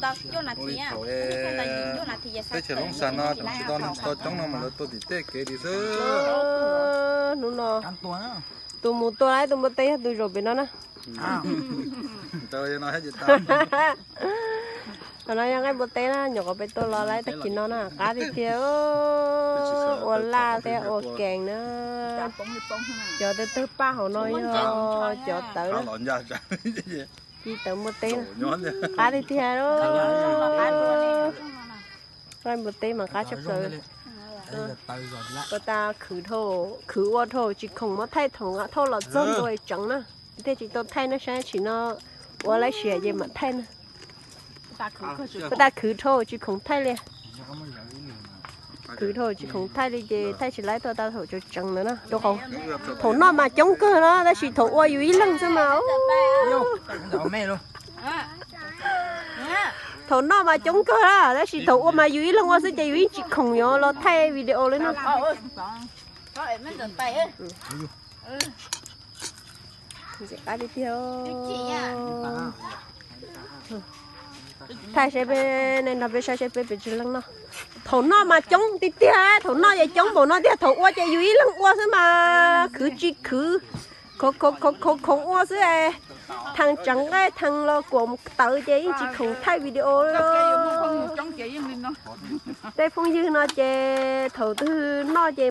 Ua li thaum teb chaws Loob Xas no tseem tsis tau neeg tsis tau coob no mas lawv tua tim tej kev li xwb. Hnub no tus mus tua lawm, tus npua teb yog tus zaum pem no na. Qhov no yog nqaij npua teb na, nyuam qhuav peb tua los lawm tag kis no na, qab tiag tiag. Ua laj thiab ua kees na. Cov twg twg paj hauv no yog cov tawv na. Ci tawv npua teb na, qab tiag tiag lauj. Nqaij npua teb mas qab tshaj plaws. Ua tas khwv dhau, khwv ua dhau tsis khoom muab thaij, thaum thauj los txog ntua tseev na, thiaj tsis tau thaij na, saib tsim no ua lab siam ces mam thaij na. Ua tas khwv dhau tsis khoom thaij li. Khwv dhau tsis khoom thaij li ces thaij tsis laib, tuaj tas thaum tseev tseev ntawd na. Thaum noj mas coob kawg na, tab sis thaum ua yus ib leeg xwb mas. Thaum noj mas coob kawg na, tab sis thaum ua mas yus ib leeg ua xwb ces yus yeej tsis khoom yuav los thaij video li no. Qab tiag tiag. Thaij saib peb, nej nrog peb saib saib peb pes tsawg leej noj. Thaum noj mas coob tiag tiag, thaum noj ces coob npaum no tiag, thaum ua ces yus ib leeg ua xwb mas khwv tsis khwv, khoom khoom khoom khoom ua xwb. Theej tseev nqaij theej los kuam tawv ces yeej tsis khoom thaij video. Tej phooj ywg no ces thaum twg noj ces